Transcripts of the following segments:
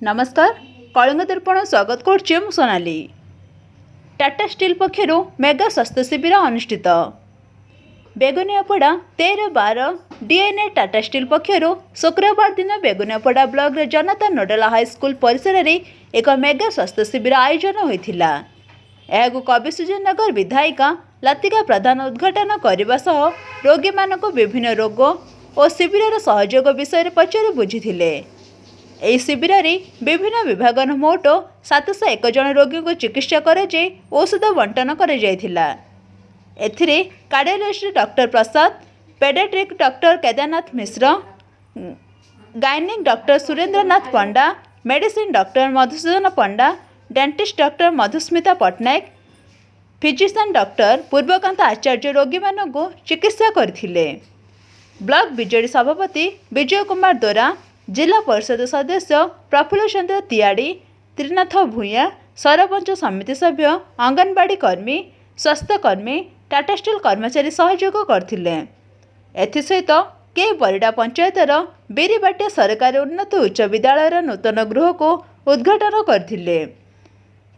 ନମସ୍କାର, କଳିଙ୍ଗ ଦର୍ପଣ ସ୍ୱାଗତ କରୁଛି ମୁଁ ସୋନାଲି। ଟାଟା ଷ୍ଟିଲ୍ ପକ୍ଷରୁ ମେଗା ସ୍ୱାସ୍ଥ୍ୟ ଶିବିର ଅନୁଷ୍ଠିତ। ବେଗୁନିଆପଡ଼ା, 13/12, ଡିଏନ୍ଏ ଟାଟା ଷ୍ଟିଲ୍ ପକ୍ଷରୁ ଶୁକ୍ରବାର ଦିନ ବେଗୁନିଆପଡ଼ା ବ୍ଲକର ଜନତା ନୋଡାଲ ହାଇସ୍କୁଲ ପରିସରରେ ଏକ ମେଗା ସ୍ୱାସ୍ଥ୍ୟ ଶିବିର ଆୟୋଜନ ହୋଇଥିଲା। ଏହାକୁ କବିସୂର୍ଯ୍ୟନଗର ବିଧାୟିକା ଲତିକା ପ୍ରଧାନ ଉଦ୍ଘାଟନ କରିବା ସହ ରୋଗୀମାନଙ୍କୁ ବିଭିନ୍ନ ରୋଗ ଓ ଶିବିରର ସହଯୋଗ ବିଷୟରେ ପଚାରି ବୁଝିଥିଲେ। ଏହି ଶିବିରରେ ବିଭିନ୍ନ ବିଭାଗର ମୋଟ 701 ଜଣ ରୋଗୀଙ୍କୁ ଚିକିତ୍ସା କରାଯାଇ ଔଷଧ ବଣ୍ଟନ କରାଯାଇଥିଲା। ଏଥିରେ cardiologist doctor Prasad, paediatric doctor Kedarnath Mishra, gynaec doctor Surendranath Panda, medicine doctor Madhusudan Panda, dentist doctor Madhusmita Pattnaik, physician doctor Purbakanta Acharya ରୋଗୀମାନଙ୍କୁ ଚିକିତ୍ସା କରିଥିଲେ। ବ୍ଲକ ବିଜେଡି ସଭାପତି ବିଜୟ କୁମାର ଦୋରା, ଜିଲ୍ଲା ପରିଷଦ ସଦସ୍ୟ ପ୍ରଫୁଲ୍ଲ ଚନ୍ଦ୍ର ତିଆଡ଼ି, ତ୍ରିନାଥ ଭୂୟାଁ, ସରପଞ୍ଚ, ସମିତି ସଭ୍ୟ, ଅଙ୍ଗନବାଡ଼ି କର୍ମୀ, ସ୍ୱାସ୍ଥ୍ୟକର୍ମୀ, ଟାଟା ଷ୍ଟିଲ୍ କର୍ମଚାରୀ ସହଯୋଗ କରିଥିଲେ। ଏଥିସହିତ କେ ପରିଡ଼ା ପଞ୍ଚାୟତର ବିରିବାଟିଆ ସରକାରୀ ଉନ୍ନତ ଉଚ୍ଚ ବିଦ୍ୟାଳୟର ନୂତନ ଗୃହକୁ ଉଦ୍ଘାଟନ କରିଥିଲେ।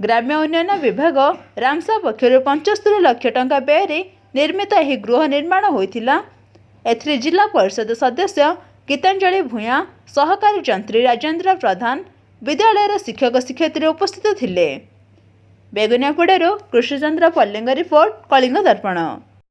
ଗ୍ରାମ୍ୟ ଉନ୍ନୟନ ବିଭାଗ ରାମସା ପକ୍ଷରୁ 75 ଲକ୍ଷ ଟଙ୍କା ବ୍ୟୟରେ ନିର୍ମିତ ଏହି ଗୃହ ନିର୍ମାଣ ହୋଇଥିଲା। ଏଥିରେ ଜିଲ୍ଲା ପରିଷଦ ସଦସ୍ୟ ଗୀତାଞ୍ଜଳି ଭୂୟାଁ, ସହକାରୀ ଯନ୍ତ୍ରୀ ରାଜେନ୍ଦ୍ର ପ୍ରଧାନ, ବିଦ୍ୟାଳୟର ଶିକ୍ଷକ ଶିକ୍ଷୟିତ୍ରୀ ଉପସ୍ଥିତ ଥିଲେ। ବେଗୁନିଆପଡ଼ାରୁ କୃଷ୍ଣଚନ୍ଦ୍ର ପଲ୍ଲୀଙ୍କ ରିପୋର୍ଟ, କଳିଙ୍ଗ ଦର୍ପଣ।